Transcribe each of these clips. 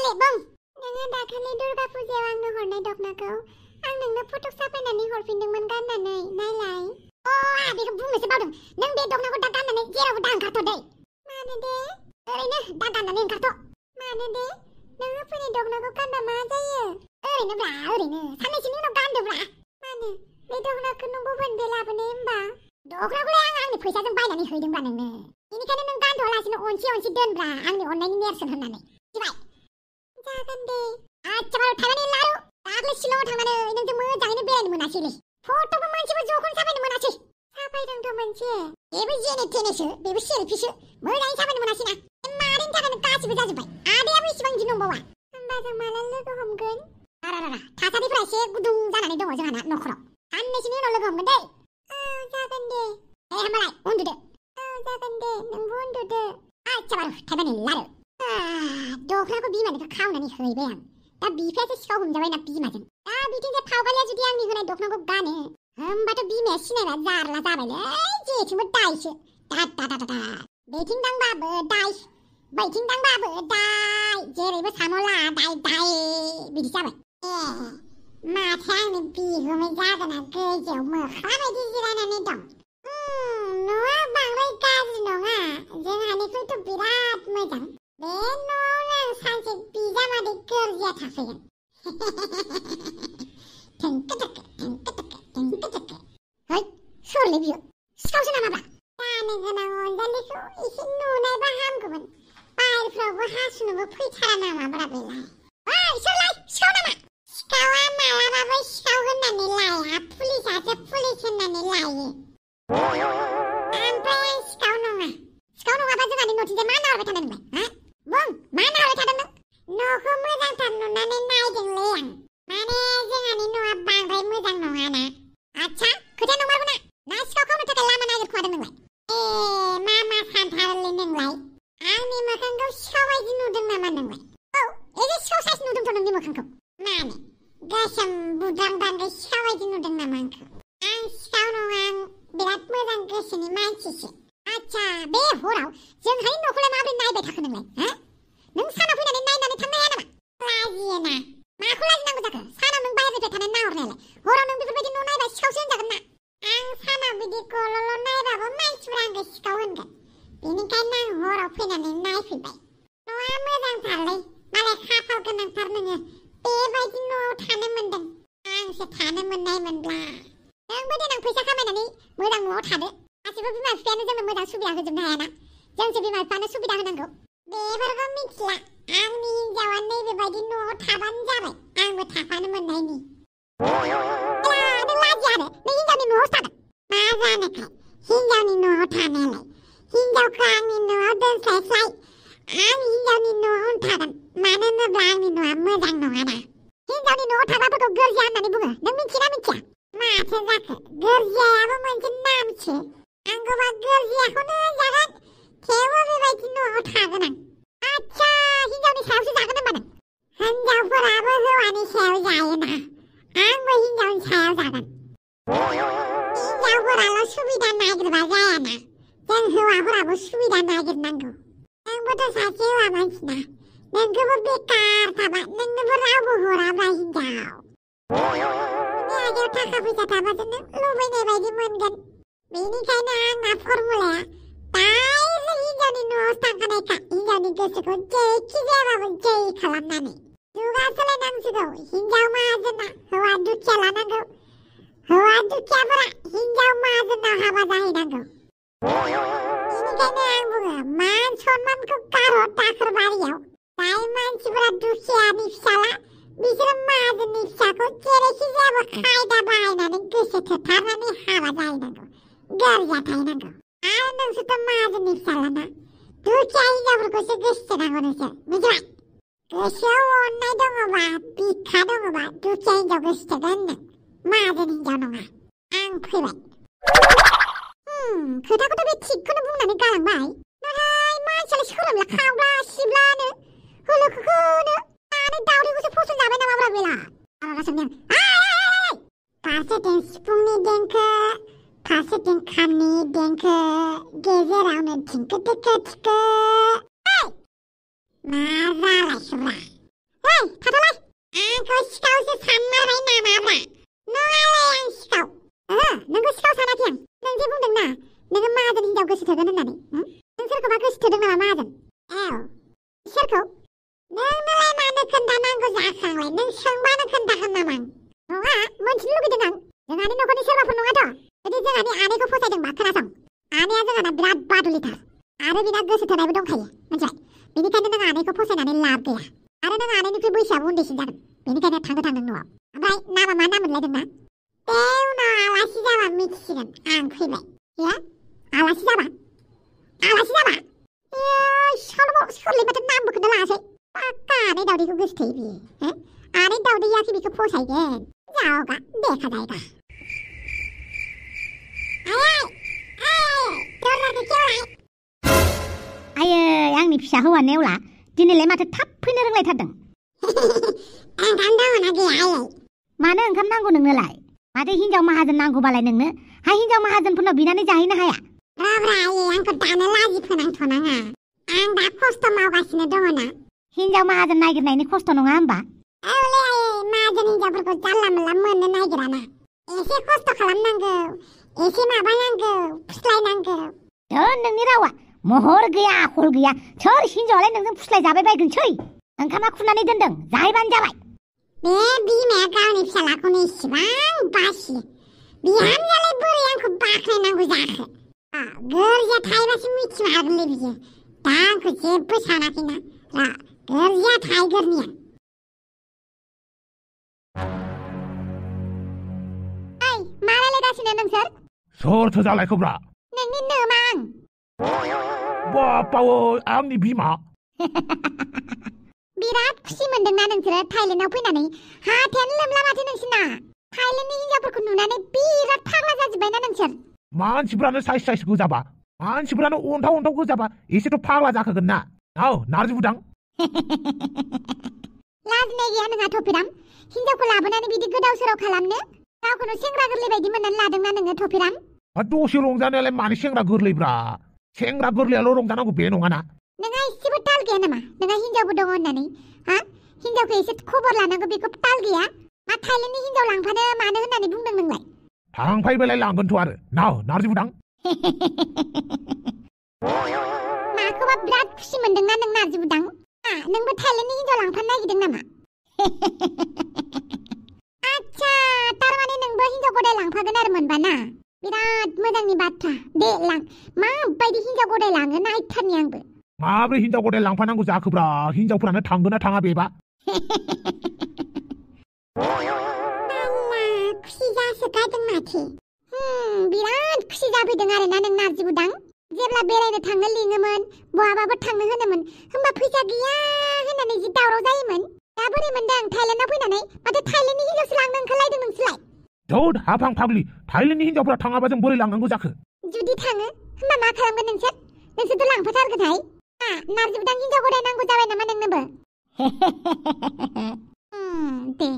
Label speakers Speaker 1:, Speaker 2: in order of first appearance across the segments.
Speaker 1: माले बुं नोङो दाखालि दुर्गा फुजायाव आंनो हरनाय दखनाखौ आं नोंनो फटक साफायनानै हरफिनदोंमोन गाननानै नायलाय आं बेखौ बुंनोसो बावदों नों बे दखनाखौ दा गाननानै जेरावबो दा ओंखारथ' दै मानो दे ओरैनो दा गाननानै ओंखारथ' मानो दे नोङो फैनाय दखनाखौ गानबा मा जायो ओरैनो साननैसोनि उनाव गानदोब्रा मानो बे दखनाखौ नों बबेनिफ्राय लाबोनाय होमबा दखनाखौलाय आं आंनि फैसाजों बायनानै हैदोंब्रा नोंनो बेनिखायनो नों गानथ'लासिनो अनसि दोनब्रा आंनि अननायनि नेरसोन होननानै मिथिबाय जागोन दे आच्छा थांनानै लारु दाख्लै शिलंआव थांनानै नोंजों मोजाङैनो बेरायनो मोनासैलै फट'बो मोनसेबो ज'खौनो साफायनो मोनासै साफायदोंथ' मोनसे बेबो जेने थेनेसो बेबो सेल्फिसो मोजाङै साफायनो मोनासैना मादैनि थाखायनो गासिबो जाजोब्बाय आदायाबो इसिबां गिनो दंबावा होमबा जों माला लोगो हमगोन थासारिफ्रा एसे गुदुं जानानै दङ जोंहाना न'खराव साननैसोनि उनाव लोगो हमगोन दै जागोन दे होमबालाय उन्दुदो जागोन दे नोंबो उन्दुदो आच्छा थांनानै लारु दखनाखौ बिमानिखौ खावनानै हैबाय आं दा बिफायासो सिखाव हमजाबायना बिमाजों दा बिथिंजाय फावगालिया जुदि आंनि होनाय दखनाखौ गानो होमबाथ' बिमाया सिनायना जारला जाबायलै जेथिंबो दायसो दा बेथिं दांबाबो दाय बैथिं दांबाबो दाय जेरैबो साम'ला दाय बिदि जाबाय माथो आंनि बिगुमै जागोना गोजौआव मोख्रा बायदि जिरायनानै दं न'आ बांद्राय गाज्रि नङा जोंहानिख्रुइथ' बिराद मोजां बे न'आवनो आं सानसे बिजामादै गोरजिया थाफैगोन है सोरलै बियो सिखावसो नामाब्रा जानो गोनां अनजालिखौ एसे नुनायबा हामगौमोन बाहेरफ्रावबो हासुनोबो फैथारा नामाब्रा बेलाय सोरलाय सिखाव नामा सिखावा मालाबाबो सिखाव होननानै लाया पुलिसासो पुलिस होननानै लायो ओमफ्राय आं सिखाव नङाबा जोंहानि न'थिंजाय मा नाहरबाय थादों नोंलाय बुं मा नाहरबाय थादों नों न'खौ मोजांथार नुनानै नायदोंलै आं माने जोंहानि न'आ बांद्राय मोजां नङाना आच्छा खोथाया नंमारगौ ना सिखाव खावनो थाखाय लामा नागिरखुमादों नोंलाय मा सानथारोलै नोंलाय आंनि मोखांखौ सिखाव बायदि नुदों नामा नोंलाय एसे सिखाव साइस नुदोंथ' नोंनि मोखांखौ माने गोसोम बुद्रां बांद्राय सिखाव बायदि नुदों नामा आंखौ आं सिखाव नङा आं बिराद मोजां गोसोनि मानसिसो आच्छा बे हराव जोंहानि न'खौलाय माबोरै नायबाय थाखो नोंलाय नों सानाव फैनानै नायनानै थांनो हाया नामा लाजियोना माखौ लाजिनांगौ जाखो सानाव नों बाहेरनिफ्राय थानानै नाहरनायालाय हराव नों बेफोरबायदि न' नायबा सिखावसो होनजागोन ना आं सानाव बिदि गल'ल' नायबाबो मानसिफोरा आंखौ सिखाव होनगोन बेनिखायनो आं हराव फैनानै नायफैबाय न'आ मोजांथारलै मालाय खाफाल गोनांथार नोङो बेबायदि न'आव थानो मोनदों आंसो थानो मोननाय मोनब्ला नोंबो देनां फैसा खामायनानै मोजां न'आव थादो गासिबो बिमा बिफायानो जोंनो मोजां सुबिदा होजोबनो हायाना जोंसो बिमा बिफानो सुबिदा होनांगौ बेफोरखौ मिथिला आंनि हिन्जावा नैबेबायदि न'आव थाबानो जाबाय आंबो थाफानो मोननायनि नों लाजिया आरो नों हिन्जावनि न'आवसो थागोन मा जानोखाय हिन्जावनि न'आव थानायालाय हिन्जावखौ आंनि न'आव दोनस्लायस्लाय आं हिन्जावनि न'आवनो थागोन मानो होनोब्ला आंनि न'आ मोजां नङाना हिन्जावनि न'आव थाग्राफोरखौ गोरजिया होननानै बुङो नों मिथियोना मिथिया माथो जाखो गोरजियायाबो मोनसे नामसो आंखौबा गोरजियाखौनो जागोन थेवबो बेबायदि न'आव थागोन आं आच्छा हिन्जावनि सायावसो जागोन होनबा नों हिन्जावफोराबो हौवानि सायाव जायोना आंबो हिन्जावनि सायाव जागोन हिन्जावफोराल' सुबिदा नागिरबा जायाना जों हौवाफोराबो सुबिदा नागिरनांगौ नोंबोथ' सासे हौवा मानसिना नोंखौबो बेकार थाबा नोंनोबो रावबो हराब्रा हिन्जाव आखायाव थाखा फैसा थाबासो नों लुबैनाय बायदि मोनगोन बेनिखायनो आंना फर्मुलाया डाइरेक्ट हिन्जावनि न'आवसो थांखानायखा हिन्जावनि गोसोखौ जेखि जायाबाबो जै खालामनानै जुगा सोलायनांसिगौ हिन्जाव माहाजोना हौवा दुखिया लानांगौ हौवा दुखियाफोरा हिन्जाव माहाजोनाव हाबा जाहैनांगौ बेनिखायनो आं बुङो मान सनमानखौ गारहर दाखोर बारियाव जाय मानसिफोरा दुखियानि फिसाला बिसोरो माहाजोननि फिसाखौ जेरैखि जायाबो खायदा बाहायनानै गोसो थोथारनानै हाबा जाहैनांगौ गोरजिया थाहैनांगौ आरो नोंसोरथ' माहाजोननि फिसालाना दुखिया हिन्जावफोरखौसो गोसोथोनांगौ नोंसोर मिथिबाय गोसोआव अननाय दङबा बिखा दङबा दुखिया हिन्जाव गोसोथोगोन नों माहाजोन हिन्जाव नङा आं फैबाय खोथाखौथ' बे थिगखौनो बुंनानै गालांबाय नाथाय मानसियालाय सोलोंला खावला सिबलानो होलोखोखोनो दानो दावदैखौसो फसन जाबाय नामाब्रा बेला फारसेथिं सिफुंनि देंखो फारसेथिं खामनि देंखो गेजेरावनो थिंखो थिखो थिखो मा जालायखोब्रा सिखावसो सानमारबाय नामाब्रा नङालै आं सिखाव नोंखौ सिखाव सानाखै आं नों जे बुंदों ना नोङो माहाजोन हिनजाव गोसो थोगोन होननानै नों सोरखौबा गोसो थोदों नामा माहाजोन सोरखौ नोंनोलाय मानो खोन्थानांगौ जाखो आंलाय नों सोंबानो खोन्थागोन नामा नङा मोनथिनो लुगैदों आं जोंहानि न'खरनि सोरबाफोर नङाथ' जुदि जोंहानि आनैखौ फसायदोंबा खोनासं आनैया जोंहाना बिराद बादुलिथार आरो बिना गोसो थोनायबो दंखायो मिथिबाय बेनिखायनो नों आनैखौ फसायनानै लाब गैया आरो नों आनैनिख्रुइ बैसोआबो उन्दैसिन जागोन बेनिखायनो थांनो न'आव ओमफ्राय नामा मा नाम मोनलायदोंना बे उनाव आलासि जाबा मिथिसिगोन आं फैबाय आलासि जाबा सिखावल' माथो नामबो खोन्था लाङासै पाक्का आनै दावदैखौ गोसो थोयो बियो आनै दावदैयासो बेखौ फसायगोन जावगा देखा जायगा
Speaker 2: आयै आंनि फिसा हौवा नेवला दिनैलाय माथो थाब फैनो रोंलायथारदों
Speaker 1: ओंखाम दङना गैया आयै
Speaker 2: मानो ओंखाम नांगौ नोंनोलाय माथो हिनजाव माहाजोन नांगौबालाय नोंनो हिनजाव माहाजोनफोरनाव बिनानै जाहैनो हाया
Speaker 1: रब्रा आयै आंखौ दानो लाजि फोनांथ'नाङा आं दा खस्थ' मावगासिनो दङना
Speaker 2: हिनजाव माहाजोन नागिरनायनि खस्थ' नङा होमबा
Speaker 1: औलै आयै माहाजोन हिनजावफोरखौ जानला मोनला मोननो नागिराना एसे खस्थ' खालामनांगौ एसे माबानांगौ फुस्लायनांगौ
Speaker 2: धोन नोंनि रावा महर गैया आखल गैया सोर हिनजावालाय नोंजों फुस्लाय जाबाय बायगोनसै ओंखामा खुरनानै दोनदों जाहैबानो जाबाय
Speaker 1: बे बिमाया गावनि फिसालाखौनो इसेबां बासियो बिहामजोआलाय बोरै आंखौ बाख्नायनांगौ जाखो गोरजिया थायोबासो मिथिनो हागोनलै बियो दा आंखौ जेबो सानाखैना गोरजिया थाइगोरनिया मा रायलायगासिनो नोंसोर
Speaker 3: सोरथो जालायखोब्रा
Speaker 1: नोंनि नोमां
Speaker 3: बापावो आंनि बिमा
Speaker 1: बिराद खुसि मोनदोंना नोंसोरो थाइलेण्डआव फैनानै हाथायानो लोमला माथो नोंसिना थाइलेण्डनि हिनजावफोरखौ नुनानै बिराद फाग्ला जाजोब्बायना नोंसोर
Speaker 3: मानसिफ्रानो साइस गोजाबा मानसिफ्रानो अन्थाव गोजाबा एसेथ' फाग्ला जाखागोन ना नारजि बुदां
Speaker 1: लाजिनाय गैया नोंहा थफिराम हिनजावखौ लाबोनानै बिदि गोदाव सोराव खालामनो गावखौनो सेंग्रा गोरलै बायदि मोननानै लादोंना नोङो थफिराम
Speaker 3: दसे रंजानायालाय मानो सेंग्रा गोरलैब्रा सेंग्रा गोरलैयाल' रंजानांगौ बे नङाना
Speaker 1: नोंहा एसेबो ताल गैया नामा नोंहा हिनजावबो दङ होननानै हिनजावखौ एसे खबर लानांगौ बेखौ ताल गैया मा थाइलेण्डनि हिनजाव लांफानो मानो होननानै बुंदों नोंलाय
Speaker 3: थांफायबालाय लांगोनथ' आरो नारजि बुदां
Speaker 1: माखौबा बिराद खुसि मोनदोंना नों नारजि बुदां नोंबो थाइलेण्डनि हिनजाव लांफानो नागिरदों नामा आच्छा तारमाने नोंबो हिनजाव गदाय लांफागोन आरो मोनबा ना बिराद मोजांनि बाथ्रा दे लां माबायदि हिनजाव गदाय लाङो नायथारनि आंबो
Speaker 3: माब्रै हिनजाव गदाय लांफानांगौ जाखोब्रा हिनजावफोरानो थांगोन ना थाङा बेबा
Speaker 1: खुसि जासोगारदों माथो बिराद खुसि जाफैदों आरोना नों नारजि बुदां जेब्ला बेरायनो थांनो लिङोमोन बहाबाबो थांनो होनोमोन होमबा फैसा गैया होननानै जि दावराव जायोमोन दा बोरै मोनदों थाइलेण्डआव फैनानै माथो थाइलेण्डनि हिनजावसो लांनो ओंखारलायदों नोंसोरलाय
Speaker 3: धोद हाफां फाग्लि थाइलेण्डनि हिनजावफोरा थाङाबा जों बोरै लांनांगौ जाखो
Speaker 1: जुदि थाङो होमबा मा खालामगोन नोंसोरथ' लांफाथारगोनहाय नारजि बुदां हिनजाव गदाय नांगौ जाबाय नामा नोंनोबो दे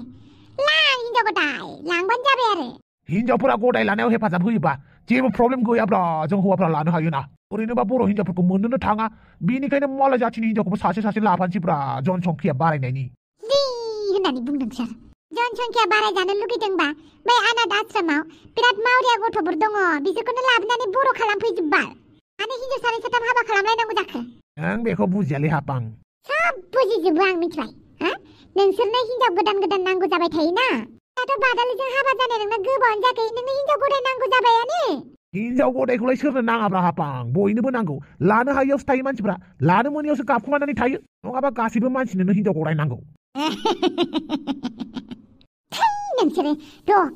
Speaker 1: लां हिनजाव गदाय लांबानो जाबाय आरो
Speaker 3: हिनजावफोरा गदाय लानायाव हेफाजाब होयोबा जेबो प्रब्लेम गैयाब्रा जों हौवाफ्रा लानो हायोना ओरैनोबा बर' हिनजावफोरखौ मोननोनो थाङा बेनिखायनो मालाय जाथिनि हिनजावखौबो सासे लाफानोसैब्रा जनसंख्या बारायनायनि
Speaker 1: होननानै बुंदों सार जनसंख्या बारायजानो लुगैदोंबा बै अनाथ आश्रमाव बिराद मावरिया गथ'फोर दङ बिसोरखौनो लाबोनानै बर' खालामफैजोब्बाय माने हिनजाव सानै साथाम हाबा खालामलायनांगौ जाखो
Speaker 3: आं बेखौ बुजियालै हापां
Speaker 1: सब बुजिजोबो आं मिथिबाय नोंसोरनो हिनजाव गोदान नांगौ जाबाय थायोना दाथ' बादालिजों हाबा जानाय नोंना गोबावानो जायाखै नोंनो हिनजाव गदाय नांगौ जाबायानो
Speaker 3: हिनजाव गदायखौलाय सोरनो नाङाब्रा हापां बयनोबो नांगौ लानो हायैयावसो थायो मानसिफ्रा लानो मोनैयावसो गाबखुमानानै थायो नङाबा गासैबो मानसिनोनो हिनजाव गदाय नांगौ
Speaker 1: नोंसोरो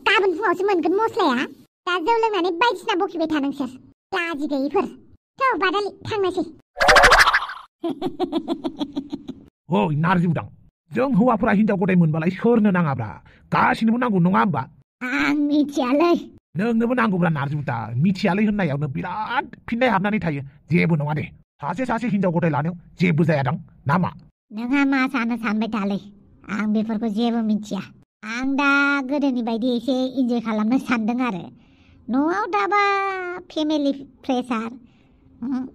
Speaker 1: गाबोन फुङावसो मोनगोन मस्लाया दा जौ लोंनानै बायदिसिना बखिबाय था नोंसोर लाजि गैयिफोर बादालि थांनोसै
Speaker 3: ओइ नारजि बुदां जों हौवाफोरा हिनजाव गदाय मोनबालाय सोरनो नाङाब्रा गासिनोबो नांगौ नङा होमबा
Speaker 2: आं मिथियालै
Speaker 3: नोंनोबो नांगौब्रा नारजि बुदां मिथियालै होननायावनो बिराद फिननाय हाबनानै थायो जेबो नङा दे सासे हिनजाव गदाय लानायाव जेबो जायादां नामा
Speaker 2: नोंहा मा सानो सानबाय थालै आं बेफोरखौ जेबो मिथिया आं दा गोदोनि बायदि एसे इन्जय खालामनो सानदों आरो न'आव दाबा फेमिलि प्रेसार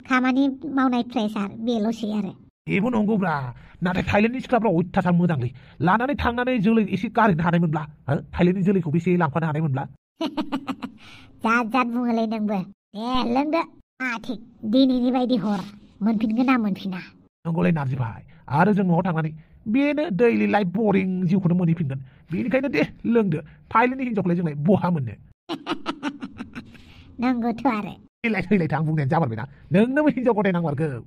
Speaker 2: खामानि मावनाय प्रेसार बेल'सै आरो
Speaker 3: बेबो नंगौब्रा नाथाय थाइलेण्डनि सिख्लाफ्रा अयथासार मोजांलै लानानै थांनानै जोलै एसे गारहैनो हानायमोनब्ला थाइलेण्डनि जोलैखौबो एसे लांफानो हानायमोनब्ला
Speaker 2: जात बुङोलै नोंबो दे लोंदो थिक दिनैनि बायदि हर मोनफिनगोन ना मोनफिना
Speaker 3: नंगौलै नारजि भाई आरो जों न'आव थांनानै बेनो दैलि लाइफ बरिं जिउखौनो मोनहैफिनगोन बेनिखायनो दे लोंदो थाइलेण्डनि हिनजावखौलाय जोंलाय बहा मोननो
Speaker 2: नंगौथ' आरो
Speaker 3: थैलाय आं बुंनायानो जामारबायना नोंनोबो हिनजाव गथाय नांमारगौ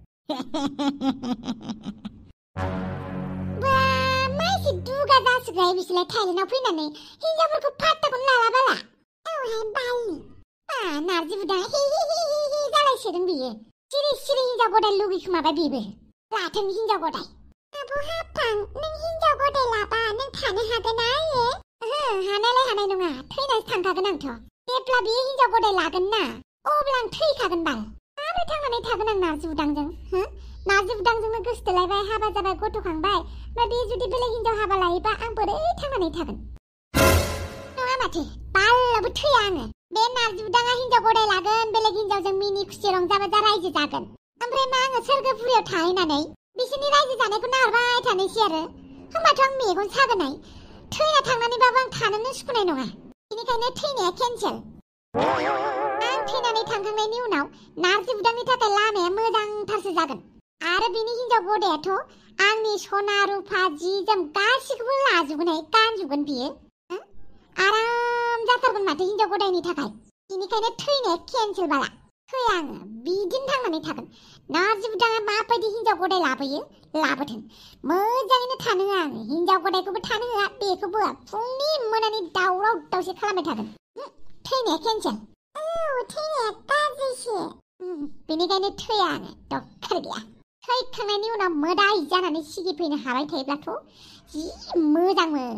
Speaker 1: मानसि दुगा जासोग्राय बिसोरलाय थाइलेण्डआव फैनानै हिनजावफोरखौ फात्ताखौनो लाला बाला औहाय बालनि नारजि बुदां हि जालायसोदों बियो सिरि हिनजाव गदाय लुगैखोमाबाय बेबो लाथों हिनजाव गदाय आब' हाफां नों हिनजाव गदाय लाबा नों थानो हागोन ना आयो हानायलाय हानाय नङा थैनासो थांखागोन आंथ' जेब्ला बियो हिनजाव गदाय लागोन ना अब्ला आं थैखागोन बाल माबोरै थांनानै थागोन आं नारजि बुदांजों नारजि बुदांजोंनो गोसथोलायबाय हाबा जाबाय गथ'खांबाय ओमफ्राय बे जुदि बेलेग हिनजाव हाबा लायोबा आं बोरै थांनानै थागोन नङा माथो बालाबो थैया आङो बे नारजि बुदाङा हिनजाव गदाय लागोन बेलेग हिनजावजों मिनि खुसि रंजा बाजा रायजो जागोन ओमफ्राय मा आङो सोरगोफुरियाव थाहैनानै बिसोरनि रायजो जानायखौ नाहरबाय थानोसै आरो होमबाथ' आं मेगन सागोनाय थैना थांनानैबाबो आं थानोनो सुखुनाय नङा बेनिखायनो थैनाया केन्सेल आं थैनानै थांखांनायनि उनाव नारजि बुदांनि थाखाय लामाया मोजांथारसो जागोन आरो बिनि हिनजाव गदायाथ' आंनि सना रुफा जि जोम गासिखौबो लाजोबगोनहाय गानजोबगोन बियो आराम जाथारगोन माथो हिनजाव गदायनि थाखाय बेनिखायनो थैनाया केन्सेल बाला थैया आङो बिदिनो थांनानै थागोन नारजि बुदाङा माबायदि हिनजाव गदाय लाबोयो लाबोथों मोजाङैनो थानो होआ आङो हिनजाव गदायखौबो थानो होआ बेखौबो होआ फुंनि मोनानि दावराव दावसि खालामबाय थागोन थैनाया केन्सेल थैनाया गाज्रिसो बेनिखायनो थैया आङो दरखार गैया थैखांनायनि उनाव मोदाय जानानै सिगिफैनो हाबाय थायोब्लाथ' जि मोजांमोन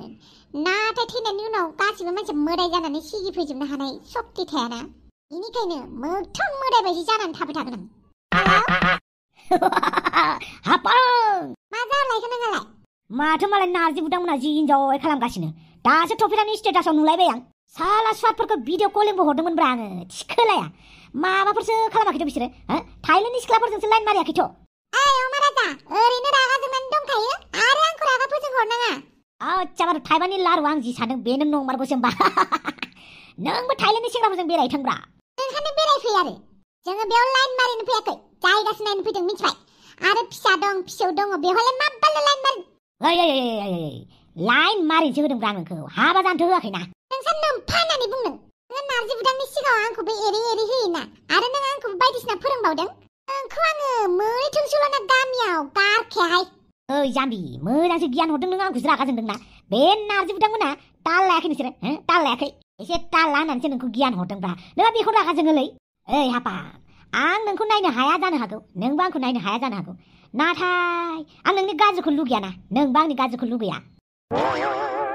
Speaker 1: नाथाय थैनायनि उनाव गासिबो मानसि मोदाय जानानै सिगिफैजोबनो हानाय सक्ति थायाना बेनिखायनो मोगथां मोदाय बायदि जानानै थाबाय थागोन आं
Speaker 2: हापां
Speaker 1: मा जालायखो नोंहालाय
Speaker 2: माथो मालाय नारजि बुदांमोना जि इन्जय खालामगासिनो दासो टपिरानि स्टेटासाव नुलायबाय आं साला स्वादफोरखौ भिडिअ कलिंबो हरदोंमोनब्रा आङो थिखोलाया माबाफोरसो खालामाखैथ' बिसोरो थाइलेण्डनि सिख्लाफोरजोंसो लाइन मारियाखैथ'
Speaker 1: अमा राजा ओरैनो रागा जोंनानै दंखायो आरो आंखौ रागा फोजोंहरनाङा
Speaker 2: आच्छा बारु थाइबानि लारु आं जि सानदों बेनो नंमारगौसो होमबा नोंबो थाइलेण्डनि सेंग्राफोरजों बेरायथोंब्रा
Speaker 1: नोंहानो बेरायफै आरो जोङो बेयाव लाइन मारिनो फैयाखै जायगासो नायनो फैदों मिथिबाय आरो फिसा दं फिसौ दङ बेवहायलाय मा बाल लाइन मारि
Speaker 2: लाइन मारिनोसो होदोंब्रा आं नोंखौ हाबा जानोथ' होआखैना
Speaker 1: नोंसोर नोम्फा होननानै बुंदों नों नारजि बुदांनि सिगाङाव आंखौबो एरै होयोना आरो नों आंखौबो बायदिसिना फोरोंबावदों नोंखौ आङो मैथोंसोल'ना गामियाव गारखायाहाय
Speaker 2: ओइ जाम्बि मोजांसो गियान हरदों नों आंखौसो रागा जोंदोंना बे नारजि बुदांमोना ताल लायाखै नोंसोरो ताल लायाखै एसे ताल ला होननानैसो नोंखौ गियान हरदोंब्रा नोंहा बेखौ रागा जोङोलै ओइ हापा आं नोंखौ नायनो हाया जानो हागौ नोंबो आंखौ नायनो हाया जानो हागौ नाथाय आं नोंनि गाज्रिखौ लुगैयाना नोंबो आंनि गाज्रिखौ लुगैया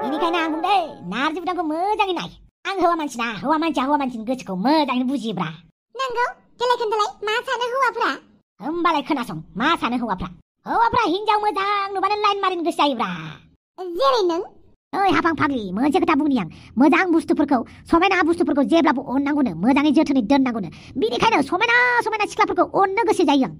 Speaker 2: बेनिखायनो आं बुंदों नारजि बुदांखौ मोजाङै नाय आं हौवा मानसिना हौवा मानसिया हौवा मानसिनि गोसोखौ मोजाङैनो बुजियोब्रा
Speaker 1: नंगौ देलाय खोन्थालाय मा सानो हौवाफ्रा
Speaker 2: होमबालाय खोनासं मा सानो हौवाफ्रा हिनजाव मोजां नुबानो लाइन मारिनो गोसो जायोब्रा
Speaker 1: जेरै नों
Speaker 2: ओइ हाफां फाग्लि मोनसे खोथा बुंनि आं मोजां बुस्थुफोरखौ समायना बुस्थुफोरखौ जेब्लाबो अननांगौनो मोजाङै जोथोनै दोननांगौनो बिनिखायनो समायना सिख्लाफोरखौ अननो गोसो जायो आं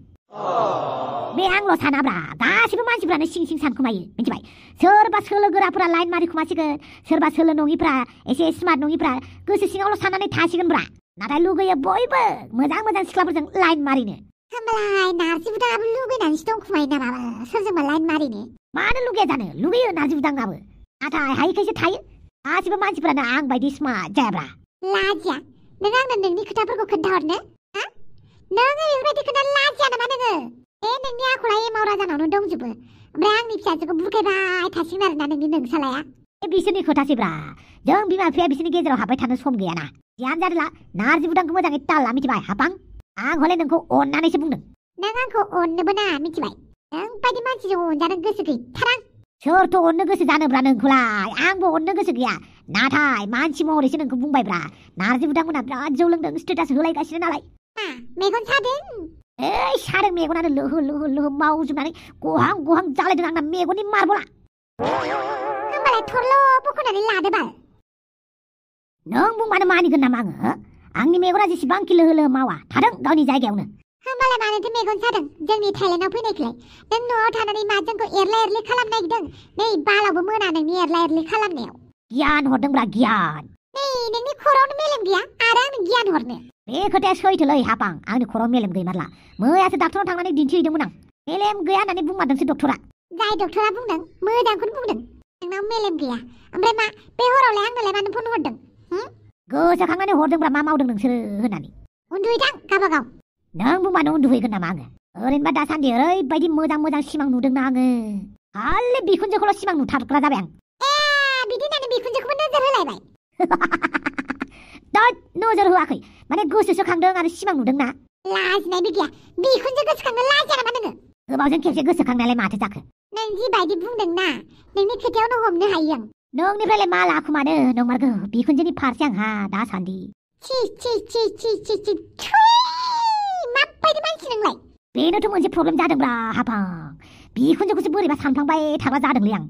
Speaker 2: बे आंल' सानाब्रा गासिबो मानसिफ्रानो सिं सानखुमायो मिथिबाय सोरबा सोलो गोराफोरा लाइन मारिखुमासिगोन सोरबा सोलो नङिफ्रा एसे स्मार्ट नङिफ्रा गोसो सिङावल' साननानै थासिगोनब्रा नाथाय लुगैयो बयबो मोजां सिख्लाफोरजों लाइन मारिनो
Speaker 1: होमबालाय नारजि बुदाङाबो लुगैनानैसो दंखुमायो नामा सोरजोंबा लाइन मारिनो
Speaker 2: मानो लुगैया जानो लुगैयो नारजि बुदाङाबो नाथाय हायैखायसो थायो गासिबो मानसिफ्रानो आं बायदि स्मार्ट जायाब्रा
Speaker 1: लाजिया नों आंनो नोंनि खोथाफोरखौ खोन्थाहरनो नोङो बेफोरबायदि खोथा लाजिया नामा नोङो नोंनि आखला एमाव राजानावनो दंजोबो ओमफ्राय आंनि फिसाजोखौ बुरखायबाय थासिगोन आरोना नोंनि नोंसालाया
Speaker 2: बिसोरनि खोथासैब्रा जों बिमा बिफाया बिसोरनि गेजेराव हाबबाय थानो सम गैयाना जियानो जादोला नारजि बुदांखौ मोजाङै ताल ला मिथिबाय हापां आं हले नोंखौ अननानैसो बुंदों
Speaker 1: नों आंखौ अननोबो ना मिथिबाय नों बायदि मानसिजों अनजानो गोसो गैथारां
Speaker 2: सोरथ' अननो गोसो जानोब्रा नोंखौलाय आंबो अननो गोसो गैया नाथाय मानसि महरैसो नोंखौ बुंबायब्रा नारजि बुदांमोना बिराद जौ लोंदों स्टेटास होलायगासिनो नालाय
Speaker 1: मेगन सादों
Speaker 2: सादों मेगनानो लोहो मावजोबनानै गहां जालायदों आंना मेगननि मार्बला
Speaker 1: होमबालाय थरल' बख'नानै लादो बाल
Speaker 2: नों बुंबानो मानिगोन नामा आङो आंनि मेगना जेसेबांखि लोहो मावा थादों गावनि जायगायावनो
Speaker 1: होमबालाय मानोथो मेगन सादों जोंनि थाइलेण्डआव फैनायखौलाय नों न'आव थानानै मा जोंखौ एरला एरलि खालामनो नागिरदों नै बालावबो मोना नोंनि एरला एरलि खालामनायाव
Speaker 2: गियान हरदोंब्रा गियान
Speaker 1: नै नोंनि खर'आवनो मेलेम गैया आरो आंनो गियान हरनो
Speaker 2: बे खोथाया सैथोलै हापां आंनि खर'आव मेलेम गैमारला मैयासो डाक्टरनाव थांनानै दिन्थिहैदोंमोन आं मेलेम गैया होननानै बुंमारदोंसो डक्टरा
Speaker 1: जाय डक्टरा बुंदों मोजांखौनो बुंदों नोंनाव मेलेम गैया ओमफ्राय मा बे हरावलाय आंनोलाय मानो फन हरदों
Speaker 2: गोसोखांनानै हरदोंब्रा मा मावदों नोंसोरो होननानै
Speaker 1: उन्दुहैथां गाबागाव
Speaker 2: नों बुंबानो उन्दुहैगोन नामा आङो ओरैनोबा दासान्दि ओरैबायदि मोजां मोजां सिमां नुदोंना आङो खालि बिखुनजोखौल' सिमां नुथारग्रा जाबाय आं
Speaker 1: बिदि होननानै बिखुनजोखौबो नोजोर होलायबाय
Speaker 2: दा नोजोर होआखै माने गोसोसो खांदों आरो सिमां नुदोंना
Speaker 1: लाजिनायबो गैया बिखुनजो गोसोखांनो लाजिया नामा नोङो
Speaker 2: गोबावजों खेबसे गोसोखांनायालाय माथो जाखो
Speaker 1: नों जिबायदि बुंदों ना नोंनि खोथायावनो हमनो हायो आं
Speaker 2: नोंनिफ्रायलाय मा लाखुमानो नंमारगौ बिखुनजोनि फारसे आंहा दासान्दि
Speaker 1: छि माबायदि मानसि नोंलाय
Speaker 2: बेनोथ' मोनसे प्रब्लेम जादोंब्रा हापां बिखुनजोखौसो बोरैबा सानफ्लांबाय थाग्रा जादोंलै आं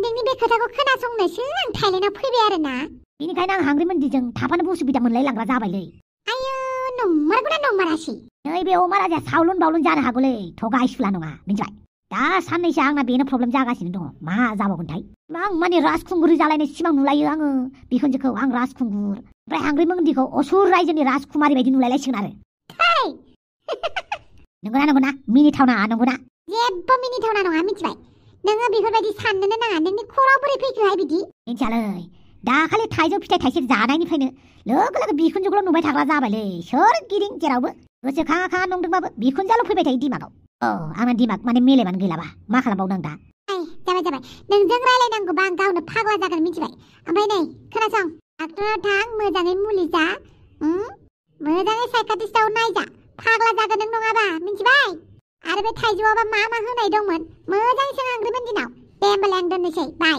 Speaker 1: नोंनि बे खोथाखौ खोनासंनोसो आं थाइलेण्डआव फैबाय आरो ना
Speaker 2: बेनिखायनो आं हांग्रिमोनदिजों थाफानो उसुबिदा मोनलाय लांग्रा जाबायलै
Speaker 1: नंमारगौना नंमारासै
Speaker 2: नैबे अमा राजाया सावलन बावलन जानो हागौलै थगायसुला नङा मिथिबाय दा साननैसो आंना बेनो प्रब्लेम जागासिनो दङ मा जाबावगोनथाय आं माने राजखुंगुर जालायनाय सिमां नुलायो आङो बिखुनजोखौ आं राजखुंगुर ओमफ्राय हांग्रिमोनदिखौ असुर रायजोनि राजकुमारि बायदि नुलायलायसिगोन आरो नंगौना मिनिथावना नंगौना
Speaker 1: जेबो मिनिथावना नङा मिथिबाय नोङो बेफोरबायदि साननोनो नाङा नोंनि खर'आव बोरै फैखोहाय बिदि
Speaker 2: मिथियालै दाखालि थाइजौ फिथाइ थाइसे जानायनिफ्रायनो लोगो लोगो बिखुनजोखौल' नुबाय थाग्रा जाबायलै सोरगिदिं जेरावबो गोसोखाङा नंदोंबाबो बिखुनजोआल' फैबाय थायो दिमागाव आंना दिमाग माने मेलेमानो गैलाबा मा खालामबावनो आं दा
Speaker 1: जाबाय नोंजों रायलायनांगौबा आं गावनो फाग्ला जागोन मिथिबाय ओमफ्राय नै खोनासं डाक्टराव थां मोजाङै मुलि जा मोजाङै साइकाट्रिस्टआव नायजा फाग्ला जागोन नों नङाबा मिथिबाय आरो बे थाइजौआबा मा होनाय दंमोन मोजाङै सों हांग्रिमोन दिनाव दे होमबालाय आं दोननोसै बाय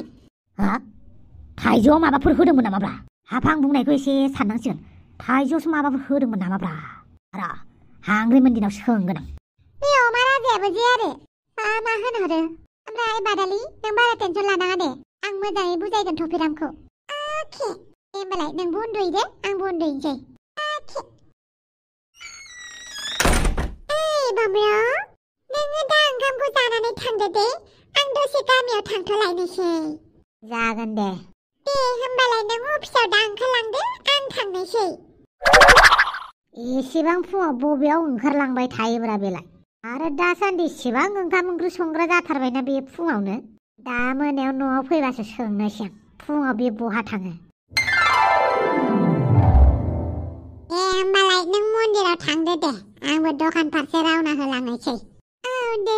Speaker 2: थाइजौआव माबाफोर होदोंमोन नामाब्रा हाफां बुंनायखौ एसे साननांसिगोन थाइजौआवसो माबाफोर होदोंमोन नामाब्रा र' हांग्रिमोन दिनाव सोंगोन आं
Speaker 1: बे अमा राजायाबो जे आरो मा होनहरो ओमफ्राय बादालि नों बारा टेनसन लानाङा दे आं मोजाङै बुजायगोन थफिरामखौ अके दे होमबालाय नोंबो उन्दुहैदो आंबो उन्दुहैनोसै अके बाब्रा नोङो दा ओंखामखौ जानानै थांदो दे आं दसे गामियाव थांथ'लायनोसै
Speaker 2: जागोन दे
Speaker 1: होमबालाय नों अफिसाव दा ओंखारलांदो आं थांनोसै
Speaker 2: एसेबां फुङाव बबेयाव ओंखारलांबाय थायोब्रा बेलाय आरो दासान्दि एसेबां ओंखाम ओंख्रि संग्रा जाथारबायना बे फुङावनो दा मोनायाव न'आव फैबासो सोंनोसै आं फुङाव बे बहा थाङो
Speaker 1: होमबालाय नों मन्दिराव थांदो दे आंबो दखान फारसे रावना होलांनोसै दे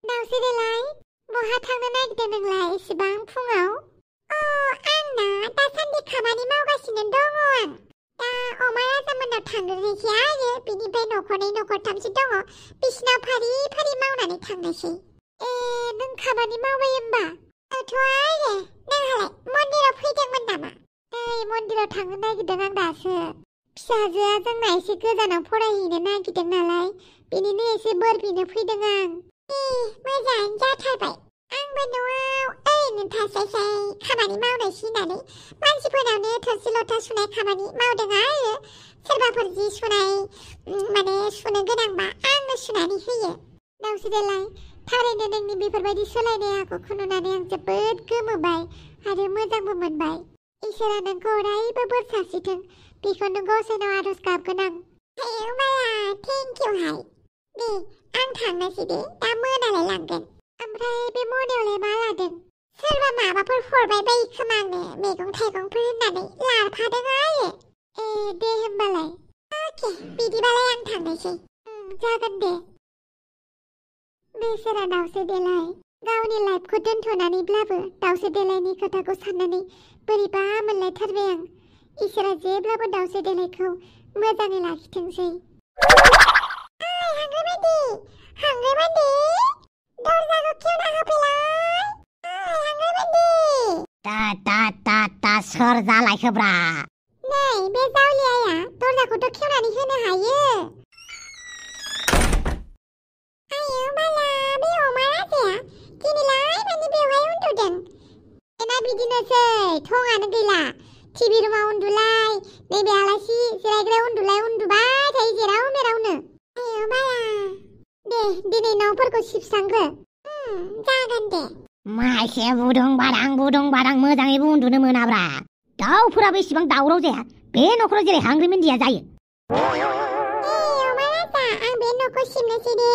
Speaker 1: दावसे देलाय बहा थांनो नागिरदों नोंलाय एसेबां फुङाव आंना दासान्दि खामानि मावगासिनो दङ आं दा अमा राजामोननाव थांग्रोनोसै आरो बिनिफ्राय न'खरनै न'खरथामसो दङ बिसिनाव फारि फारि मावनानै थांनोसै नों खामानि मावबाय होमबा आरो नोंहालाय मन्दिराव फैदोंमोन नामा मन्दिराव थांनो नागिरदों आं दासो फिसाजोआ जोंना एसे गोजानाव फरायहैनो नागिरदों नालाय बेनिनो एसे बोर बिनो फैदों आं मोजाङानो जाथारबाय आंबो न'आव ओरैनो थास्लायस्लाय खामानि मावनायसै होननानै मानसिफोरनावनो थोरसि लथा सुनाय खामानि मावदों आरो सोरबाफोर जि सुनाय माने सुनो गोनांबा आंनो सुनानै होयो दावसे देलाय थारैनो नोंनि बेफोरबायदि सोलायनाय आखुखौ नुनानै आं जोबोद गोमोबाय आरो मोजांबो मोनबाय इसोरा नोंखौ अरायबो बोर सारस्रिथों बेखौनो गसाइनाव आरज गाबगोन आं थेंक इउ हाय दे आं थांनोसै दे दा मोनालाय लांगोन ओमफ्राय बे मनायावलाय मा लादों सोरबा माबाफोर हरबाय बायो खोमा आंनो मैगं थाइगंफोर होननानै लाफादों आरो दे होमबालाय अके बिदिबालाय आं थांनोसै जागोन दे बेसोरा दावसे देलाय गावनि लाइफखौ दोनथ'नानैब्लाबो दावसे देलायनि खोथाखौ साननानै बोरैबा मोनलायथारबाय आं इसोरा जेब्लाबो दावसे देलायखौ मोजाङै लाखिथोंसै हांग्रिमोनदि दरजाखौ खेवना होफैलाय हांग्रिमोनदि
Speaker 2: ता सोर जालायखोब्रा
Speaker 1: नै बे जावलियाया दरजाखौथ' खेवनानै होनो हायो बाला बे अमा राजाया दिनैलाय माने बेवहाय उन्दुदों बिदिनोसै थङानो गैला टिभि रुमाव उन्दुलाय नैबे आलासि जिरायग्रायाव उन्दुलाय उन्दुबाय थायो जेराव मेरावनो आयो बाया दे दिनै न'फोरखौ सिबस्रांग्रो जागोन दे
Speaker 2: मासे बुदुं बादां मोजाङैबो उन्दुनो मोनाब्रा दाउफोराबो इसिबां दावराव जाया बे न'खराव जेरै हांग्रि मेन्दिया जायो
Speaker 1: अमा राजा आं बे न'खौ सिबनोसै दे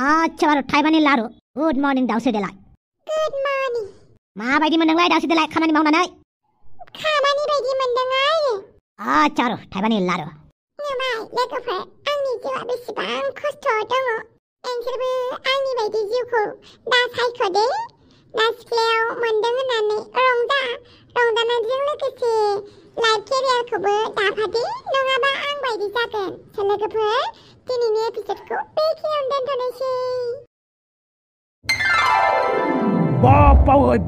Speaker 2: आच्छा बारु थाइबानि लारु गुड मर्निं दाउसो देलाय
Speaker 1: गुड मर्निं
Speaker 2: माबायदि मोनदोंलाय दाउसो देलाय खामानि मावनानै
Speaker 1: खामानि बायदि मोनदों आयो
Speaker 2: आच्छा बारु थाइबानि लारु
Speaker 1: नुबाय लोगोफोर आंनि जिउआ बेसेबां खस्थ' दङ नोंसोरबो आंनि बायदि जिउखौ दा सायख'दे दा सिख्लायाव मोनदों होननानै रंजानायजों लोगोसे लाइफ केरियारखौबो दाफादे नङाबा आं बायदि जागोन लोगोफोर दिनैनि एपिसडखौ बेखिनियावनो दोनथ'नोसै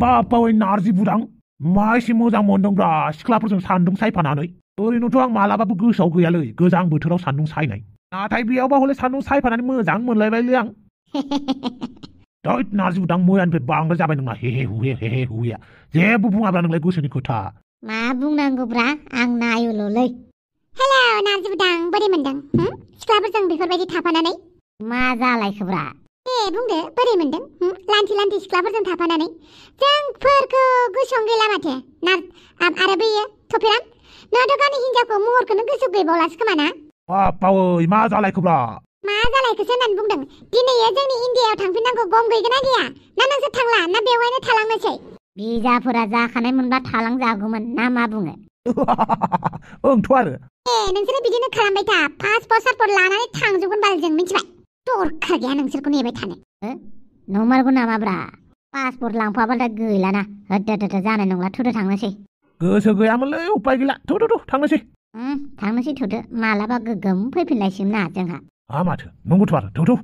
Speaker 3: बापावै नारजि बुदां मा एसे मोजां मोनदोंब्रा सिख्लाफोरजों सान्दुं सायफानानै ओरैनोथ' आं मालाबाबो गोसोआव गैयालै गोजां बोथोराव सान्दुं सायनाय नाथाय बेयावबा हले सान्दुं सायफानानै मोजां मोनलायबायलै आं दैद नारजि बुदां मैयानिफ्राय बांद्राय जाबाय नोंना हे हुया जेबो बुङाब्रा नोंलाय गोसोनि खोथा
Speaker 2: मा बुंनांगौब्रा आं नायोल'लै
Speaker 1: हेलौ नारजि बुदां बोरै मोनदों सिख्लाफोरजों बेफोरबायदि थाफानानै
Speaker 2: मा जालायखोब्रा
Speaker 1: दे बुंदो बोरै मोनदों लान्थि सिख्लाफोरजों थाफानानै जोंफोरखौ गोसोआवनो गैला माथो आरो बैयो थफेराम नोंथ' गावनि हिनजावखौ महरखौनो गोसोआव गैबावलासो खोमा ना
Speaker 3: बापावै मा जालायखोब्रा
Speaker 1: मा जालायखोसो होननानै बुंदों दिनैयो जोंनि इण्डियायाव थांफिननांगौ गम गैगोना गैया ना नोंसोर थांला ना बेवहायनो थालांनोसै
Speaker 2: बिजाफोरा जाखानाय मोनबा थालांजागौमोन ना मा बुङो
Speaker 3: ओंथ' आरो
Speaker 1: नोंसोरो बिदिनो खालामबाय था पासपर्ट लानानै थांजोबगोन बाल जों मिथिबाय दरखार गैया नोंसोरखौ नेबाय थानो
Speaker 2: नंमारगौ नामाब्रा पासपर्ट लांफाबाथाय गैलाना होद जानाय नंला थुदो थांनोसै
Speaker 3: गोसो गैयामोनलै उपाय गैला थु थांनोसै
Speaker 2: थांनोसै थुदो मालाबा गोगोम फैफिनलायसिगोन ना जोंहा
Speaker 3: माथो नंगौथ' आरो थु